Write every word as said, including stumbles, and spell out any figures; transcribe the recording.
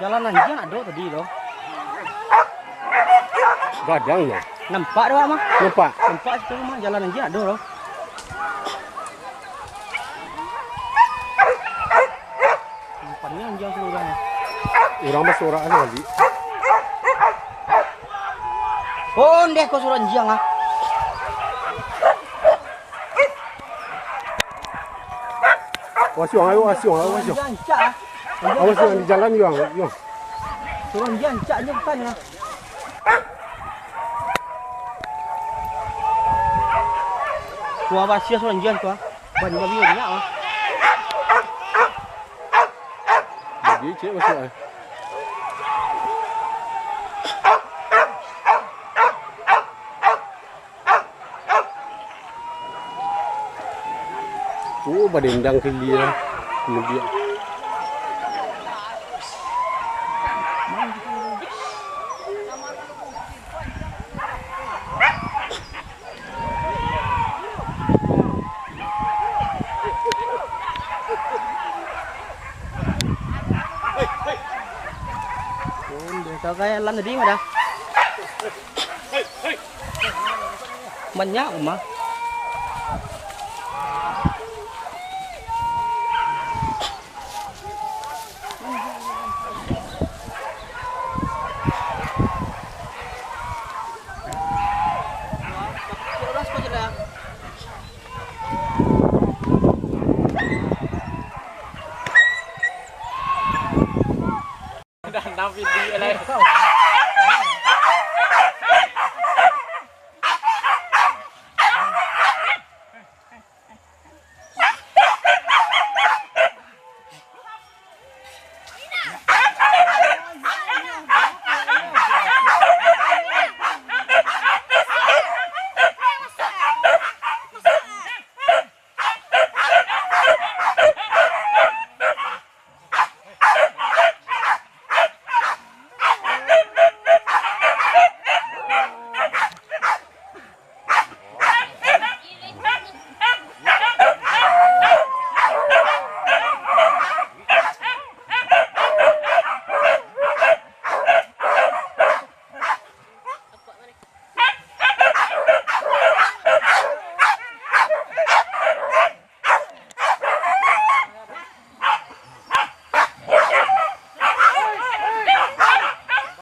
Jalan anjiang ado tadi tu. Gadang yo. Nampak tu, Mak? Nampak. Nampak situ, Mak, jalan anjiang ado tu. Nampaknyo anjiang suruah urang. Urang basorak tu tadi. Oh, ndeh ko suruah anjiang ah. Awas, Yuang, ayo, awas, Yuang, awas, Yuang. Anjiang ancak ah. Awas, Yuang, di jalan, Yuang, Yuang. Suruah anjiang ancak je bukan ah. Kuah basia suruah anjiang kuah. Banyak babi banyak ah. Bagi cek masuk ah. Oh, badendang ke dia. Kemudian. Tau kaya lan tadi mah dah. Banyak mah.